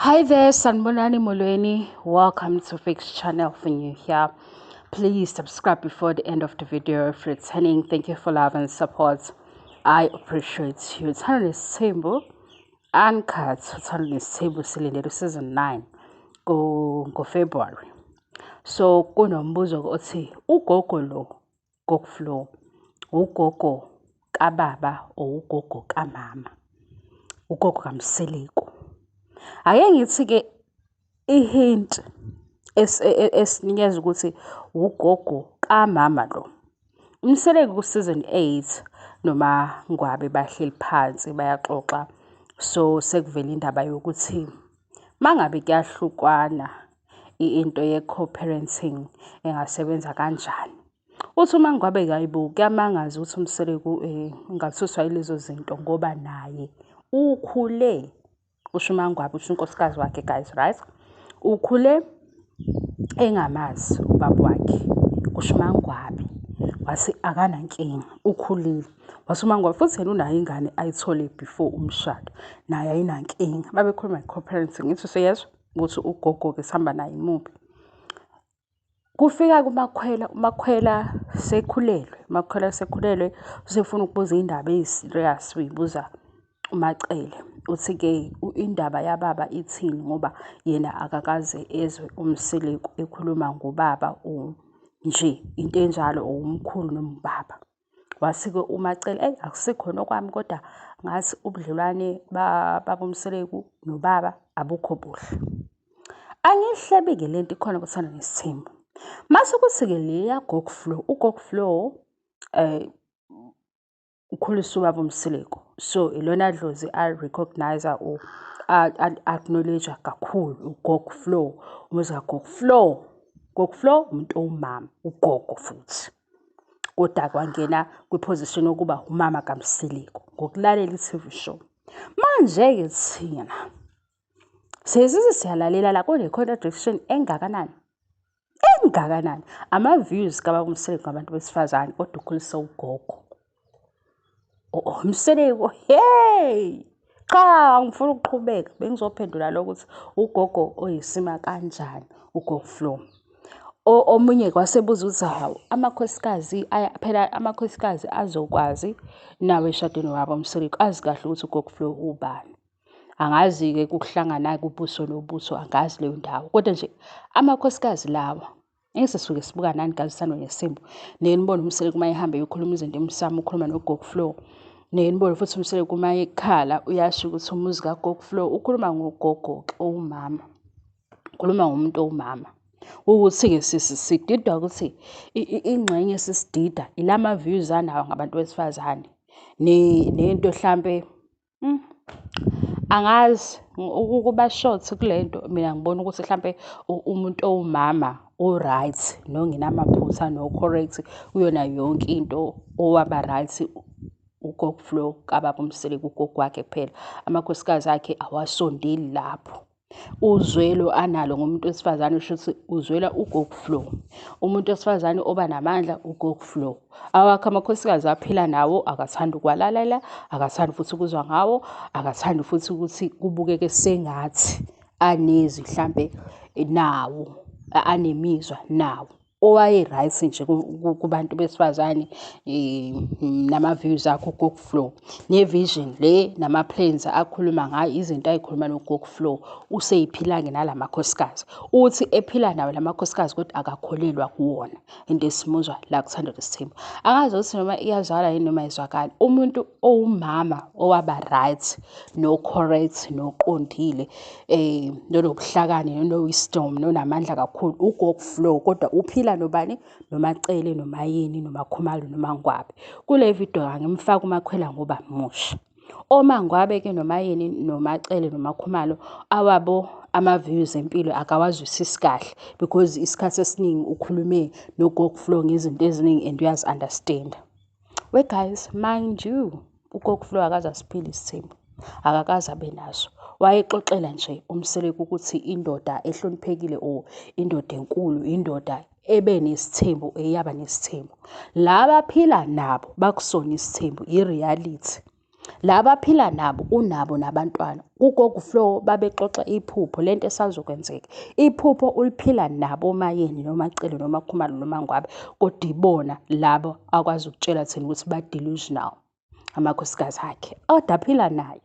Hi there, Sanbonani Molweni. Welcome to Fix Channel for new here. Please subscribe before the end of the video. If returning, thank you for love and support. I appreciate you. Uthando Nesithembu Uncut. Uthando Nesithembu silindele season 9 ngo-February. So kunombuzo othi ugogo lo Gogflow ugogo kababa or ugogo kamama, ugogo kaMseleku. Ake ngithi-ke i-hint esinikeza ukuthi ugogo kamama lo. UMseleku ku-season 8 noma Ngwabe bahleli phansi bayaxoxa, so sekuvela indaba yokuthi mangabe kuyahlukwana into ye-co-parenting engasebenza kanjani. Uthi uma Ngwabe hayibo, kuyamangaza ukuthi uMseleku engathuswa yilezo zinto ngoba naye ukhule, usho uMaNgwabe, usho unkosikazi wakhe guys, right? Ukhule engamazi ubaba wakhe, kusho uMaNgwabe. Wathi akanankinga, ukhulile. Wathi uMaNgwabe futhi yena unayo ingane ayithole before umshado, naye ayinankinga. Babekhuluma nge-co-parenting, ngithi useyezwa ukuthi ugogo-ke sihamba naye imuphi. Kufika kuMakhwela, uMakhwela sekhulelwe, uMakhwela sekhulelwe usefuna ukubuza iy'ndaba eyi-serious, uyibuza uMaCele. Uthi-ke indaba yababa ithini ngoba yena akakaze ezwe uMseleku ekhuluma ngobaba nje into enjalo or umkhulu noma ubaba. Wase-ke uMaCele, eyi akusikhona okwami kodwa ngathi ubudlelwane baba uMseleku nobaba abukho buhle. Angiyihlebi-ke lento ikhona kuThando Nesithembu. Mase kuthi-ke le yaGogflow, uGogflow ukhuliswa ubaba uMseleku. So ilona dlozi a-recognise or a-acknowledge kakhulu uGogflow, umuzi kaGogflow. Gogflow umuntu owumama, ugogo futhi. Kodwa kwangena kwi-position yokuba umama kaMseleku ngokulalela i-TV show. Manje-ke thina sesize siyalalela la kune-contradiction engakanani, engakanani. Ama-views kababa uMseleku ngabantu besifazane kodwa ukhulisa ugogo. Oh, Mseleku, hey! Cha, angifuni ukuqhubeka. Bengizophendula lokho ukuthi ugogo oyisima kanjani uGogflow. Omunye kwasebuza ukuthi hawu, amakhosikazi phela amakhosikazi azokwazi nawo eshadweni wabo uMseleku azi kahle ukuthi uGogflow ubani. Angazi-ke kuhlangana kubuso nobuso, angazi leyo ndawo. Kodwa nje amakhosikazi lawa esisuke sibuka nani guys Uthando Nesithembu. Nike nibone uMseleku uma ehamba eyokhuluma izinto emsamo, ukhuluma noGogflow. Nike nibone futhi uMseleku uma ekhala uyasho ukuthi umuzi kaGogflow ukhuluma ngogogo-ke owumama. Ukhuluma ngomuntu owumama. Ukuthi-ke sididwa ukuthi ingxenye sisidida ilama views anawo ngabantu besifazane. Nento hlampe angazi ukuba short kule nto mina ngibona ukuthi hlampe umuntu owumama o-right nongenamaphutha no-correct kuyona yonke into owaba right uGogflow kababa uMseleku ugogo wakhe kuphela. Amakhosikazi akhe awasondeli lapho. Uzwelo analo ngomuntu wesifazane usho ukuthi uzwela uGogflow. Umuntu wesifazane oba namandla uGogflow. Awakhe amakhosikazi aphila nawo akathandi ukwalalela, akathandi futhi ukuzwa ngawo, akathandi futhi ukuthi kubukeke sengathi anezwi hlampe nawo, anemizwa nawo. Owaye right nje kubantu besifazane nama-views akhe uGogflow. Ne-vision le nama-plans akhuluma ngayo, izinto ayikhuluma noGogflow useyiphila-ke nalamakhosikazi. Uthi ephila nawo lamakhosikazi kodwa akakholelwa kuwona. Into esimuzwa la kuThando Nesithembu. Angazi ukuthi noma iyazwakala yini noma ayizwakali. Umuntu owumama owaba right no-correct noqondile nonobuhlakani nono-wisdom nonamandla kakhulu uGogflow, kodwa uphila nobani? NoMaCele, noMaYeni, noMaKhumalo, noMaNgwabe. Kule video angimfaki uMakhwela ngoba musha. OMaNgwabe-ke noMaYeni noMaCele noMaKhumalo awabo ama-views empilo akawazwisisi kahle because isikhathi esiningi ukhulume noGogflow ngezinto eziningi and uyazi-understand. We guys, mind you, uGogflow akaze asiphile isithembu, akakaze abe naso. Wayexoxela nje uMseleku ukuthi indoda ehloniphekile or indoda enkulu, indoda ebe nesithembu, eyaba nesithembu. Laba aphila nabo bakusona isithembu, i-reality. Laba aphila nabo unabo nabantwana. Kugogo uFlo babexoxa iphupho lento esazokwenzeka. Iphupho uliphila nabo oMaYeni noMaCele noMaKhumalo noMaNgwabe kodwa ibona labo akwazi ukutshela thina ukuthi ba-delusional amakhosikazi akhe kodwa aphila naye.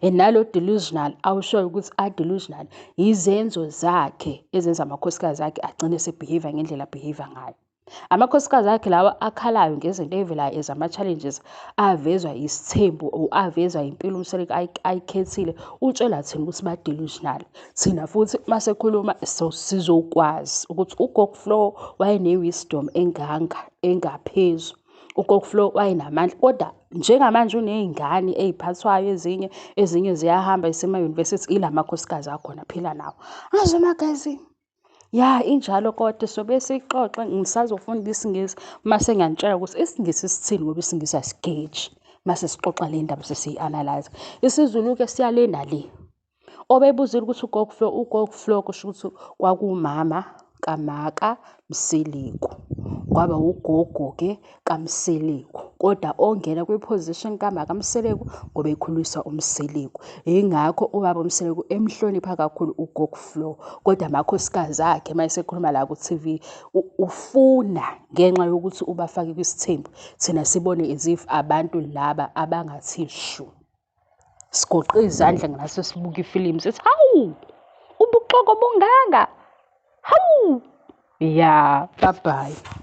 And nalo delusional awushoyo ukuthi a-delusional izenzo zakhe ezenza amakhosikazi akhe agcine ese-behave ngendlela a-behave ngayo. Amakhosikazi akhe lawa akhalayo ngezinto ey'velayo as ama-challenges avezwa isithembu or avezwa impilo uMseleku ayikhethile, utshela thina ukuthi ba-delusional. Thina futhi masekhuluma so sizokwazi ukuthi uGogo Flo wayene-wisdom enganga engaphezu. UGogo Flo wayenamandla kodwa njengamanje uney'ngane ey'phathwayo ezinye, ezinye ziyahamba zisema-university ila makhosikazi akhona aphila nawo. Angazi noma guys. Ya injalo kodwa sobe siyixoxe ngisazofunda isiNgisi mase ngiyanitshela ukuthi isiNgisi sithini ngoba isiNgisi asigeji mase sixoxa le ndaba sesiyi-analyze. IsiZulu-ke siya le nale. Obebuzile ukuthi uGogo Flo, uGogo Flo kusho ukuthi kwakuwumama kaMaka Mseleku. Kwaba ugogo-ke kaMseleku kodwa ongena kwi-position kamaka Mseleku ngoba ekhuliswa uMseleku. Yingakho ubaba uMseleku emhlonipha kakhulu uGogo Flo. Kodwa amakhosikazi akhe uma esekhuluma la ku-TV ufuna ngenxa yokuthi ubafake kwisithembu thina sibone as if abantu laba abangathi shu. Sigoqe izandla ngaso sibuka ifilimu sithi hawu ubuxoki obungaka hawu ya bye bye.